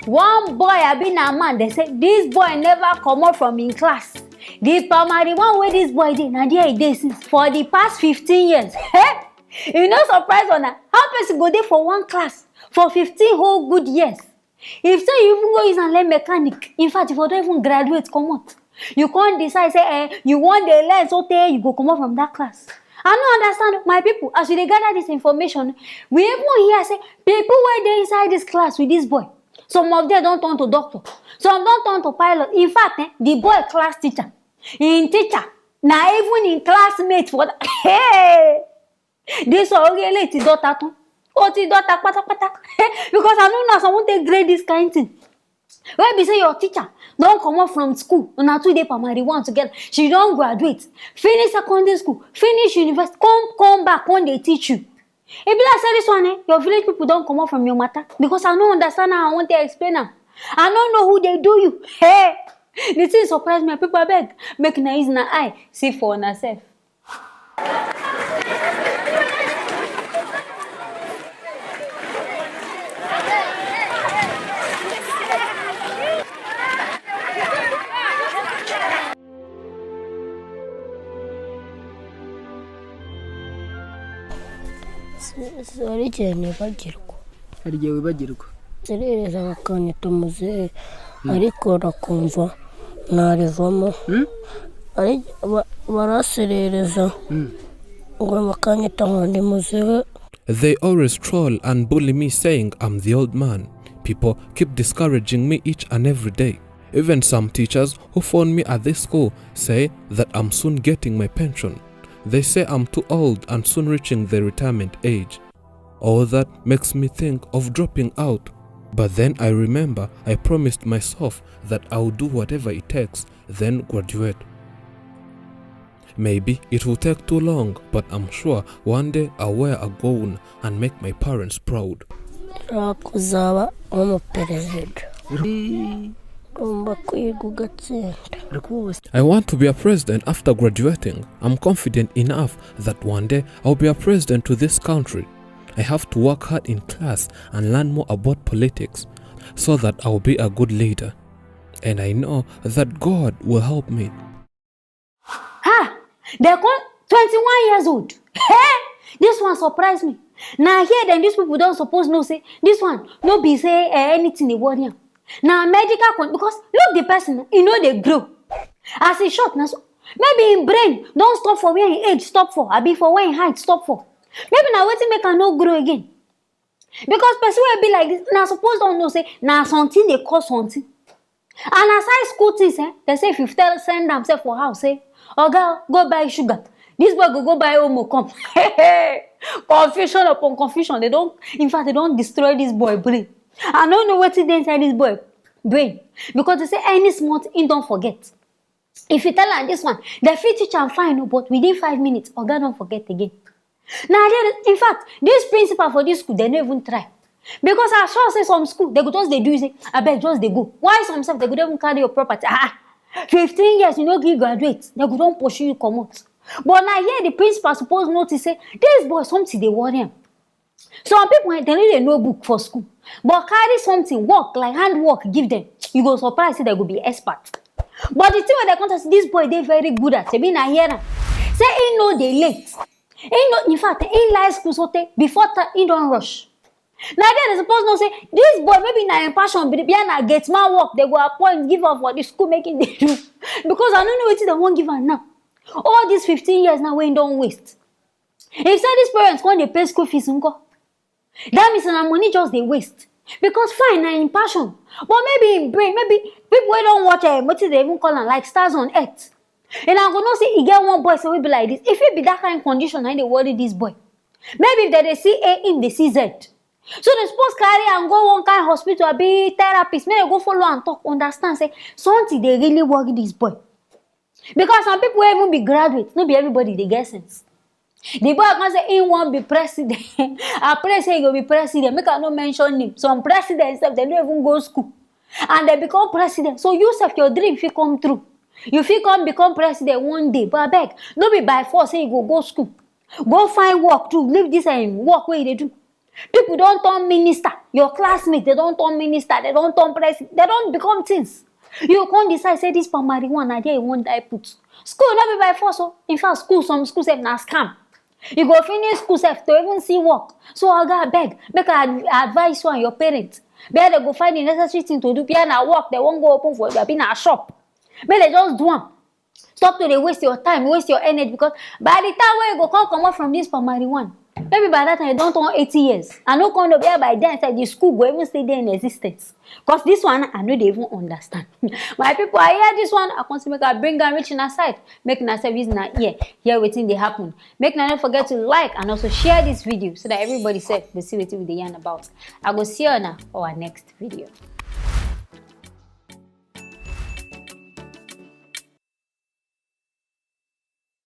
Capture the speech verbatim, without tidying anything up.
One boy, abi na man, dem say this boy never comot from im class. The primary one wey this boy dey, na there e dey since for the past fifteen years. E no surprise una? How person go dey for one class for fifteen whole good years? If say you even go use am learn mechanic, in fact, you for don even graduate comot. You come decide say, eh, you wan dey learn so tey you go comot from that class. I no understand, my people. As we dey gather this information, we even hear say people wey dey inside this class with this boy, some of them don turn to doctor, some don turn to pilot. In fact, eh, the boy class teacher, im teacher, na even im classmate for that. Hey! This one, okay, late daughter too. O ti daughter patapata. Because I no know as I wan take grade this kind thing. Wey be say your teacher don comot from school, una two dey primary one together, she don graduate, finish secondary school, finish university, come come back, come dey teach you. E be like say this one, eh, your village people don comot from your matter, because I no understand how I wan take explain am. I no know who dey do you. Hey, the thing surprise me, people, abeg, make una use una eye see for una sef. Sorry cyane bagirwa. Hari igihe wibagirwa. Serereza bakanyita muzehe, ariko urakumva narivamo. Ari- ba- baraserereza, ngo bakanyita ngo ndi muzehe. They always troll and bully me, saying I'm the old man. People keep discouraging me each and every day. Even some teachers who phone me at this school say that I'm soon getting my pension. They say I'm too old and soon reaching the retirement age. All that makes me think of dropping out. But then I remember I promised myself that I'll do whatever it takes, then graduate. Maybe it will take too long, but I'm sure one day I'll wear a gown and make my parents proud. Nshaka kuzaba umuperezida. Ugomba kwiga ugatsinda. I want to be a president after graduating. I'm confident enough that one day I'll be a president to this country. I have to work hard in class and learn more about politics so that I'll be a good leader. And I know that God will help me. Ha! They come twenty-one years old. Hey! This one surprise me. Na here then these people don suppose know say this one no be say, eh, anything dey worry am. Na medical con, because look the person, e no dey grow. As e short na so, maybe im brain don stop for where im age stop for, abi for where im height stop for. Maybe na wetin make am no grow again. Because person wey be like this, na suppose don know say na something dey cause something. And aside school things, eh, they say if you tell, send am sef for house, say, "Oga, go buy sugar," this boy go go buy omo come. Confusion upon confusion. They don't, in fact, they don't destroy this boy brain. I don't know what is inside this boy brain, because they say any small thing he don't forget. If you tell am this one, they fit teach am fine, no, but within five minutes, oga don forget again. Na there, in fact, this principal for this school, they no even try. Because I sure say some school, they go just dey do you say, "Abeg, just dey go." Why some sef, they go dey even carry your property? Ah, ah. Fifteen years, you no gree graduate, they go don pursue you comot. But na here the principal suppose notice say this boy, something dey worry am. Some people, eh, they no dey know book for school, but carry something, work, like hand work, give them. You go surprise say they go be expert. But the thing wey they come talk say, this boy dey very good at, shebi na hear am. Say he no dey late. He no, in fact, he like school so tey before time he don rush. Na there they suppose know say this boy, maybe na im passion be, be na gate man work they go appoint give am for the school make he dey do. Because I no know wetin they wan give am now. All these fifteen years now wey he don waste. If say these parents come dey pay school fees nko, that means na money just dey waste. Because fine, na im passion, but maybe im brain, maybe people wey don watch, eh, wetin they even call am, like, Stars on Earth, and I go know say e get one boy say wey be like this. If it be that kind condition, na im dey worry this boy. Maybe if they dey see A, im dey see Z. So they suppose carry am go one kind hospital, abi therapist, make they go follow am talk, understand say something dey really worry this boy. Because some people wey even be graduate, no be everybody dey get sense. The boy come say he wan be president. I pray say he go be president. Make I no mention name. Some presidents sef, they no even go school, and they become president. So you sef, your dream fit come true. You fit come become president one day. But abeg, no be by force say you go go school. Go find work too. Leave this, um, work wey you dey do. People don turn minister, your classmate, they don turn minister, they don turn president, they don become things. You come decide say this palm marijuana na there you wan die put. School no be by force o. In fact, school, some school sef na scam. You go finish school sef to even see work. So oga, abeg, make I advise you and your parents. Where they go find the necessary thing to do, where na work they wan go open for you, abi na shop. Make they just do am. Stop to dey waste your time, waste your energy, because by the time wey you go come comot from this palm marijuana, maybe by that time you don turn eighty years. I no come know where by then sef the school go even still dey in existence. Because this one, I no dey even understand. My people, I hear this one, I come say make I bring am reach una side. Make una sef use una ear, hear wetin dey happen. Make una no forget to like and also share this video so that everybody sef go see wetin we dey yarn about. I go see una for our next video.